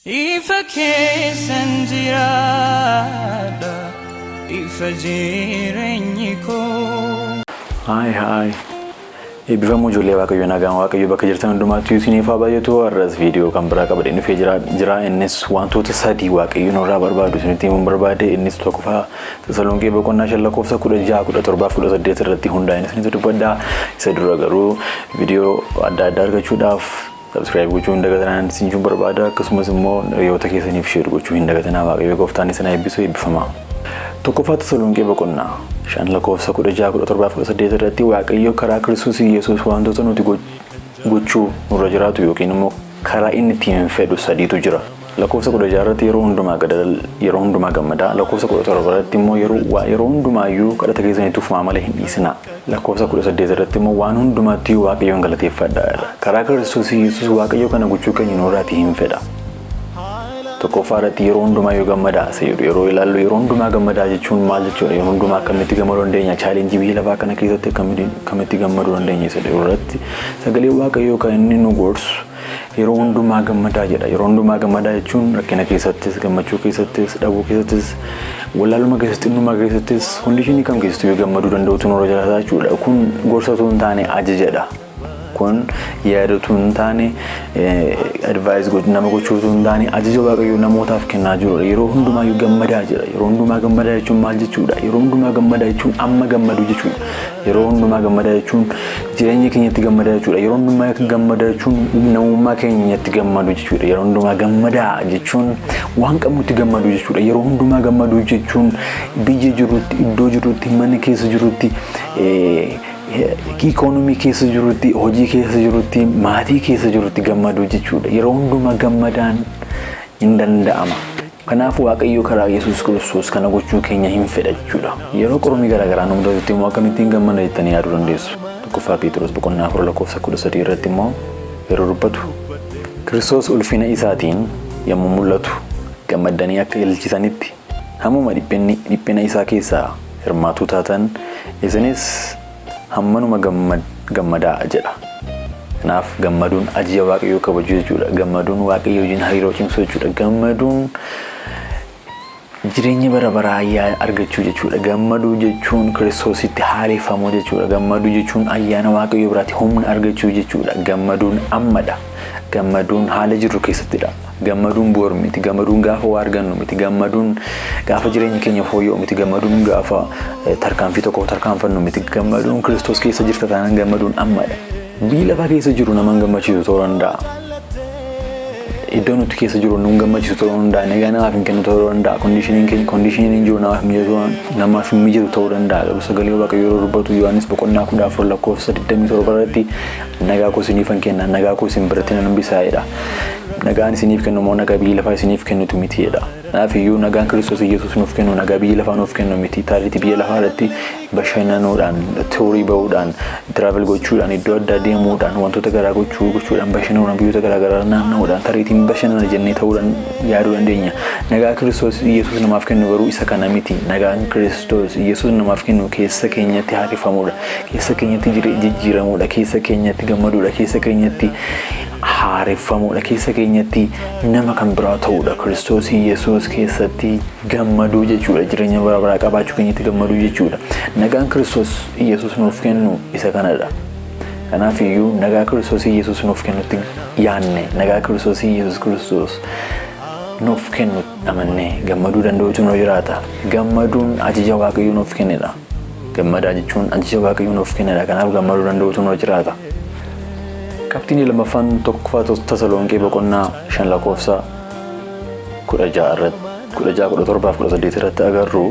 Ifa keessan jiraadha, ifa jireenyi koo. Haay haay. Eebbifamoo ijoollee Waaqayyoo, nagaan Waaqayyoo bakka jirtan hundumaatti isiniif haa baay'atu. Har'as viidiyoo kan biraa qabadhee dhufee jira. Innis wantoota sadii Waaqayyo nurraa barbaadu isinitti himuun barbaade. Innis 1ffaa Tasalonqee boqonnaa 5 lakkoofsa 16, 17, 18 irratti hundaa'een isinitti dubbadha. Isa dura garuu viidiyoo adda addaa argachuudhaaf subscribe gochuu hin dagatinaa isin jechuun barbaada. Akkasumas immoo hiriyoota keessaniif share gochuu hin dagatinaa. Waaqayyo gooftaan isin haa eebbisu, eebbifamaa. 1ffaa Tasalonqee boqonnaa 5 lakkoofsa 16, 17, 18 irratti Waaqayyo karaa Kiristoos Yesuus wantoota nuti gochuu nurra jiraatu yookiin immoo karaa inni ittiin fedhu sadiitu jira. Lakkoofsa 16 irratti yeroo hundumaa yeroo hundumaa gammadaa. Lakkoofsa 17 irratti immoo yeroo hundumaayyuu kadhata keessan itti fufaa malee hin dhiisinaa. Lakkoofsa 18 irratti immoo waan hundumaatti Waaqayyoon galateeffadhaa. Karaa Kiristoos Yesuus Waaqayyo kana gochuu keenya nurraatii hin fedha. 1ffaa irratti yeroo hundumaa yoo gammadaa isa jedhu yeroo ilaallu, yeroo hundumaa gammadaa jechuun maal jechuudha? Yeroo hundumaa akkamitti gammaduu dandeenya? Challenge biyya lafaa kana keessatti akkamitti gammaduu dandeenya isa jedhu irratti sagalee Waaqayyoo kan inni nu gorsu yeroo hundumaa gammadaa jedha. Yeroo hundumaa gammadaa jechuun rakkina keessattis, gammachuu keessattis, dhabuu keessattis, wallaaluma keessatti, xinnummaa keessattis, condition kam keessattuu yoo gammaduu danda'utu nurra jiraata jechuudha. Kun gorsa osoo hin taane ajajadha. Kun yaadatu hin taane, advice nama gochuu hin taane, ajaja Waaqayyoo namootaaf kennaa jirudha. Yeroo hundumaayyuu gammadaa jira. Yeroo hundumaa gammadaa jechuun maal jechuudha? Yeroo hundumaa gammadaa jechuun amma gammadu jechuudha. Yeroo hundumaa gammadaa jechuun jireenya keenyatti gammadaa jechuudha. Yeroo hundumaa gammadaa jechuun namummaa keenyatti gammadu jechuudha. Yeroo hundumaa gammadaa jechuun waan qabnutti gammadu jechuudha. Yeroo hundumaa gammadu jechuun biyya jirutti, iddoo jirutti, mana keessa jirutti, economy keessa jirutti, hojii keessa jirutti, maatii keessa jirutti gammaduu jechuudha. Yeroo hundumaa gammadaan hin danda'ama. Kanaaf Waaqayyo karaa Yesuus Kiristoos kana gochuu keenya hin fedha jechuudha. Yeroo qorumni garaagaraa nu mudatutti immoo akkamittiin gammada jettanii yaaduu dandeessu. 1ffaa Phexros boqonnaa 4 lakkoofsa 13 irratti immoo yeroo dubbatu, Kiristoos ulfina isaatiin yommuu mul'atu gammaddanii akka ililchisanitti, hammuma dhiphina isaa keessaa hirmaatuu taatan isinis hammanuma gammadaa jedha. Kanaaf gammaduun ajaja Waaqayyoo kabajuu jechuudha. Gammaduun Waaqayyoo wajjin hariiroo cimsuu jechuudha. Gammaduun jireenya bara baraa argachuu jechuudha. Gammaduu jechuun Kiristoositti haareffamuu jechuudha. Gammaduu jechuun ayyaana Waaqayyoo biraatti humna argachuu jechuudha. Gammaduun ammadha. Gammaduun haala jirru keessattidha. Gammaduun boor miti. Gammaduun gaafa waa argannu miti. Gammaduun gaafa jireenya keenya fooyya'u miti. Gammaduun gaafa tarkaanfii tokko tarkaanfannu miti. Gammaduun Kiristoos keessa jirta taanaan gammaduun ammadha. Biyyi lafaa keessa jiru nama hin gammachiisu ta'uu danda'a. Iddoo nuti keessa jiru nu hin gammachiisu ta'uu danda'a. Nagaa namaaf hin kennu ta'uu danda'a. Conditioniin keenya conditioniin jiru namaaf hin mijatu ta'uu danda'a. Garuu sagalee Waaqayyoo yeroo dubbatu Yohaannis boqonnaa 14 lakkoofsa 27 irratti nagaa koo isiniifan kenna, nagaa koo isin biratti nan hambisaa jedha. Nagaan isiniif kennu immoo nagaa biyyi lafaa isiniif kennutu miti jedha. Kanaaf iyyuu nagaan Kiristoos Yesuus nuuf kennu nagaa biyyi lafaa nuuf kennu miti. Taariitii biyya lafaa irratti bashannanuudhaan, tour bahuudhaan, travel gochuudhaan, iddoo addaa deemuudhaan, wantoota garaa gochuudhaan, bashannanuudhaan, biyyoota garaa garaa naanna'uudhaan tariitiin bashannana jennee ta'uudhaan yaaduu dandeenya. Nagaa Kiristoos Yesuus namaaf kennu garuu isa kana miti. Nagaan Kiristoos Yesuus namaaf kennu keessa keenyatti haareffamuudha. Keessa keenyatti jijjiiramuudha. Keessa keenyatti gammaduudha. Keessa keenyatti haareffamuudha. Keessa keenyatti nama kan biraa ta'uudha. Kiristoos Yesuus keessatti gammaduu jechuudha. Jireenya bara baraa qabaachuu keenyatti gammaduu jechuudha. Nagaan Kiristoos Yesuus nuuf kennu isa kanadha. Kanaaf iyyuu nagaa Kiristoos Yesuus nuuf kennutti yaanne, nagaa Kiristoos Yesuus Kiristoos nuuf kennu amannee gammaduu danda'utu nu jiraata. Gammaduun ajaja Waaqayyoo nuuf kennedha. Gammadaa jechuun ajaja Waaqayyoo nuuf kennedha. Kanaaf gammaduu danda'utu nu jiraata. Qabxiin lammaffaan 1ffaa Tasalonqee boqonnaa 5 lakkoofsa 16 irratti, 16, 17, 18 irratti agarru,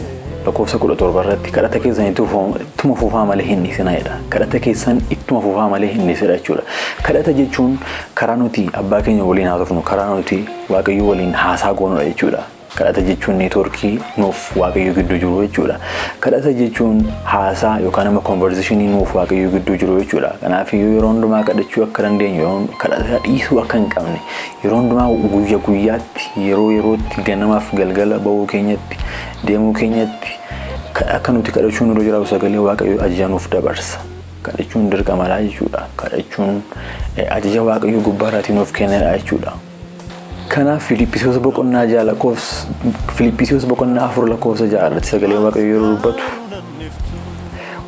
lakkoofsa 17 irratti kadhata keessan ittuma fufaa malee hin dhiisinaa jedha. Kadhata keessan ittuma fufaa malee hin dhiisinaa jechuudha. Kadhata jechuun karaa nuti abbaa keenya waliin haasofnu, karaa nuti Waaqayyo waliin haasaa goonudha jechuudha. Kadhata jechuun network nuuf Waaqayyo gidduu jiru jechuudha. Kadhata jechuun haasaa yookaan immoo conversation nuuf Waaqayyo gidduu jiru jechuudha. Kanaaf iyyuu yeroo hundumaa kadhachuu akka dandeenyu, yeroo kadhata dhiisuu akka hin qabne, yeroo hundumaa guyya guyyaatti, yeroo yerootti, ganamaaf galgala, bahuu keenyatti, deemuu keenyatti akka nuti kadhachuu nurra jiraatu sagalee Waaqayyo ajaja nuuf dabarsa. Kadhachuun dirqamadha jechuudha. Kadhachuun ajaja Waaqayyo gubbaarraatii nuuf kennedha jechuudha. Kanaaf Filiippisiyoos boqonnaa 6 lakkoofsa Filiippisiyoos boqonnaa 4 lakkoofsa 6 irratti sagalee Waaqayyoo yeroo dubbatu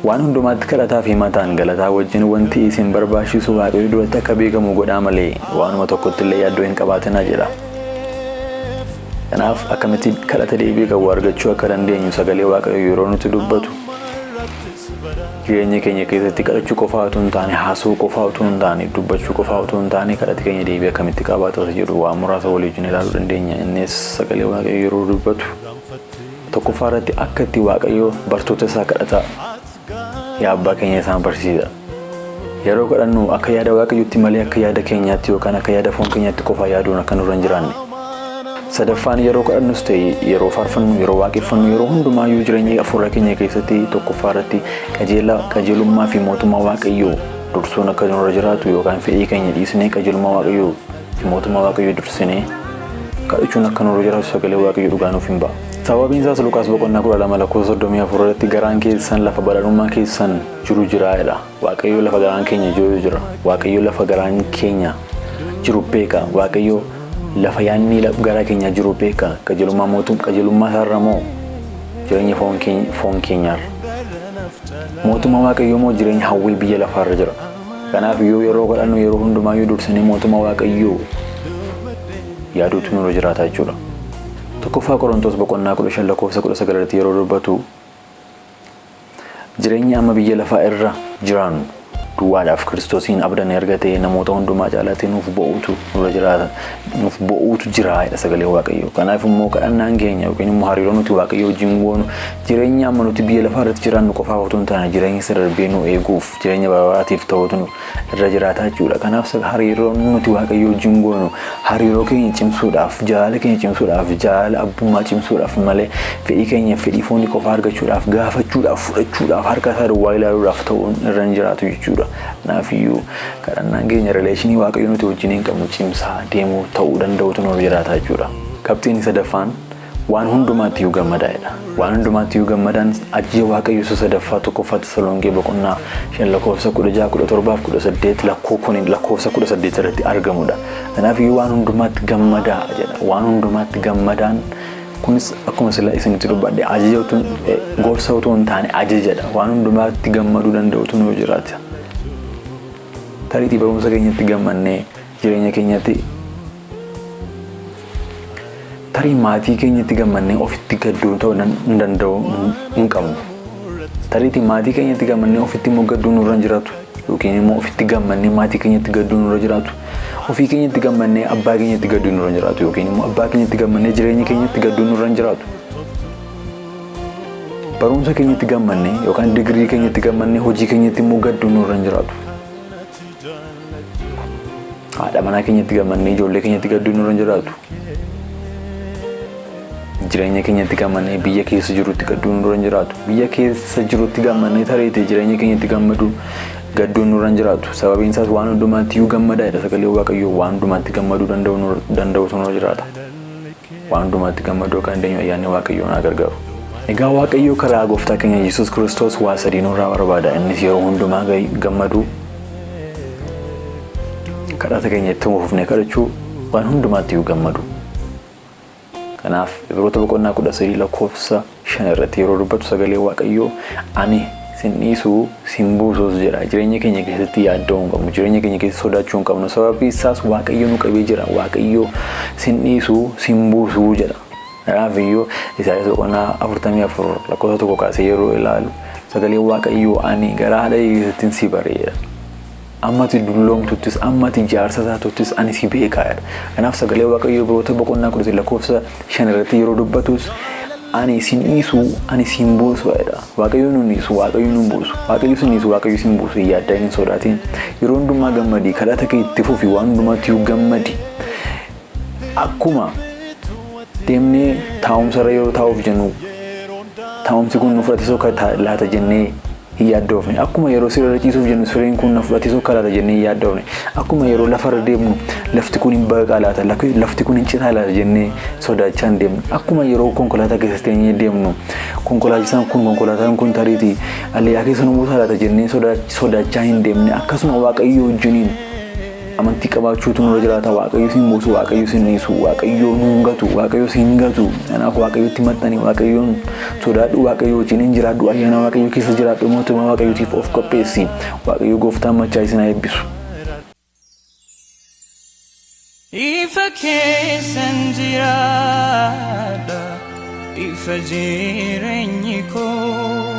waan hundumaatti kadhataa fi mataan galataa wajjin wanti isin barbaachisu Waaqayyo duratti akka beekamu godhaa malee waanuma tokkotti illee yaaddoo hin qabaatinaa jedha. Kanaaf akkamitti kadhata deebii qabu argachuu akka dandeenyu sagalee Waaqayyoo yeroo nuti dubbatu jireenya keenya keessatti kadhachuu qofaa utuu hin taane, haasa'uu qofaa utuu hin taane, dubbachuu qofaa utuu hin taane, kadhati keenya deebii akkamitti qabaatu isa jedhu waan muraasa walii wajjin ilaaluu dandeenya. Innis sagalee Waaqayyoo yeroo dubbatu tokkoffaa irratti akka itti Waaqayyo bartoota isaa kadhata yaa abbaa keenya isaan barsiisa. Yeroo kadhannu akka yaada Waaqayyootti malee akka yaada keenyaatti yookaan akka yaada foon keenyaatti qofaa yaaduun akka nurra hin jiraanne. Sadaffaan yeroo kadhannus ta'e yeroo faarfannu, yeroo waaqeffannu, yeroo hundumaayyuu jireenya hafuura keenya keessatti tokkoffaa irratti qajeelummaa fi mootummaa Waaqayyoo dursuun akka nurra jiraatu yookaan fedhii keenya dhiisnee qajeelummaa Waaqayyoo fi mootummaa Waaqayyoo dursinee kadhachuun akka nurra jiraatu sagalee Waaqayyoo dhugaa nuuf hin ba'a. Sababiin isaas Luqaas boqonnaa 12 lakkoofsa 34 irratti garaan keessan lafa badhaadhummaa keessan jiru jira jedha. Waaqayyo lafa garaan keenya jiru jira. Waaqayyo lafa garaan keenya jiru beeka. Waaqayyo lafa yaadni garaa keenya jiru beeka. Qajeelummaa mootum qajeelummaa isaarra moo jireenya foon keenyaarra? Mootummaa Waaqayyoo moo jireenya hawwii biyya lafaarra jira? Kanaaf iyyuu yeroo kadhannu yeroo hundumaayyuu dursinee mootummaa Waaqayyoo yaaduutu nurra jiraata jechuudha. Tokkoffaa Qorontos boqonnaa 15 lakkoofsa 19 irratti yeroo dubbatu jireenya amma biyya lafaa irra jiraannu duwwaadhaaf Kiristoosiin abdanne erga ta'e namoota hundumaa caalaatti nuuf bo'uutu nurra jiraata, nuuf bo'uutu jira jedha sagalee Waaqayyoo. Kanaaf immoo kadhannaan keenya yookiin immoo hariiroo nuti Waaqayyoo wajjin goonu jireenya amma nuti biyya lafaa irratti jiraannu qofaaf otoo hin taane jireenya isa darbee nu eeguuf jireenya bara baraatiif ta'uutu nu irra jiraata jechuudha. Kanaaf hariiroo nuti Waaqayyoo wajjin goonu hariiroo keenya cimsuudhaaf, jaalala keenya cimsuudhaaf, jaalala abbummaa cimsuudhaaf malee fedhii keenya fedhii foonii qofa argachuudhaaf, gaafachuudhaaf, fudhachuudhaaf, harka isaa duwwaa ilaaluudhaaf ta'uun irra hin jiraatu jechuudha. Kanaafiyyuu kadhannaan keenya relationii Waaqayyo nuti wajjin hin qabnu cimsaa deemuu ta'uu danda'utu nurra jiraata jechuudha. Qabxiin sadaffaan waan hundumaatti iyyuu gammadaa jedha. Waan hundumaatti iyyuu gammadaan ajaja Waaqayyo isa sadaffaa tokkoffaa Tasalonqee boqonnaa 5 lakkoofsa 16, 17 fi 18 lakkoo kun lakkoofsa 18 irratti argamudha. Kanaaf iyyuu waan hundumaatti gammadaa jedha. Waan hundumaatti gammadaan kunis akkuma sila isinitti dubbadhe ajaja utuu gorsa utuu hin taane ajajadha. Waan hundumaatti gammaduu danda'utu nu jiraata. Tariitii barumsa keenyatti gammannee jireenya keenyatti tarii maatii keenyatti gammannee ofitti gadduu ta'uu hin danda'u hin qabnu. Tariitii maatii keenyatti gammannee ofitti immoo gadduu nurra hin jiraatu. Yookiin immoo ofitti gammannee maatii keenyatti gadduu nurra jiraatu. Ofii keenyatti gammannee abbaa keenyatti gadduu nurra hin jiraatu. Yookiin immoo abbaa keenyatti gammannee jireenya keenyatti gadduu nurra hin jiraatu. Barumsa keenyatti gammannee yookaan digirii keenyatti gammannee hojii keenyatti immoo gadduu nurra hin jiraatu. Haadha manaa keenyatti gammannee ijoollee keenyatti gadduu nurra hin jiraatu. Jireenya keenyatti gammannee biyya keessa jirutti gadduu nurra hin jiraatu. Biyya keessa jirutti gammannee tareete jireenya keenyatti gammaduu gadduun nurra hin jiraatu. Sababiin isaas waan hundumaatti iyyuu gammadaa jedha sagalee Waaqayyoo. Waan hundumaatti gammaduu danda'utu nurra jiraata. Waan hundumaatti gammaduu akka dandeenyu ayyaanni Waaqayyoo naa gargaaru. Egaa Waaqayyoo karaa gooftaa keenya Yesuus Kiristoos waa sadii nurraa barbaada. Innis yeroo hundumaa gammaduu, kadhata keenya itti fufnee kadhachuu, waan hundumaatti iyyuu gammadu. Kanaaf Ibroota boqonnaa 13 lakkoofsa 5 irratti yeroo dubbatu sagalee Waaqayyoo ani sin dhiisuu sin buusus jedha. Jireenya keenya keessatti yaadda'uu hin qabnu. Jireenya keenya keessatti sodaachuu hin qabnu. Sababii isaas Waaqayyo nu qabee jira. Waaqayyo sin dhiisuu sin buusuu jedha. Kanaaf iyyuu Isaayyaas boqonnaa 44 lakkoofsa 1 kaasee yeroo ilaalu sagalee Waaqayyoo ani garaa haadha keessatti si bare jedha. Amma ati dulloomtuttis amma ati jaarsa taatuttis ani si beekaa jedha. Kanaaf sagalee Waaqayyoo Ibroota boqonnaa 13 lakkoofsa 5 irratti yeroo dubbatus ani sin dhiisu ani sin buusu jedha. Waaqayyo nu dhiisu, Waaqayyo nu buusu. Waaqayyo sin dhiisu, Waaqayyo sin buusu. Hin yaaddayin, hin sodaatin. Yeroo hundumaa gammadi, kadhata kee itti fufi, waan hundumaatti iyyuu gammadi. Akkuma deemnee taa'umsarra yeroo taa'uuf jennu taa'umsi kun nu fudhate sokka laata jennee hin yaaddoofne. Akkuma yeroo siree irra ciisuuf jennu sireen kun na fudhate sokka laata jennee hin yaaddoofne. Akkuma yeroo lafarra deemnu lafti kun hin baqaqaa laata, lafti kun hin citaa laata jennee sodaachaa hin deemnu. Akkuma yeroo konkolaataa keessa teenyee deemnu konkolaachisaan kun konkolaataan kun tariitii allayyaa keessa nu buusaa laata jennee sodaachaa hin deemne. Akkasuma Waaqayyo wajjiniin Amantii qabaachuutu nurra jiraata. Waaqayyo sin buusu, Waaqayyo sin dhiisu, Waaqayyo nun gatu, Waaqayyo sin gatu. Kanaaf Waaqayyotti maxxani, Waaqayyoon sodaadhu, Waaqayyo wajjin hin jiraadhu, ayyaana Waaqayyo keessa jiraadhu, mootummaa Waaqayyootiif of qopheessi. Waaqayyo gooftaan machaa isin haa eebbisu. Ifa keessan jiraadha, ifa jireenyi koo.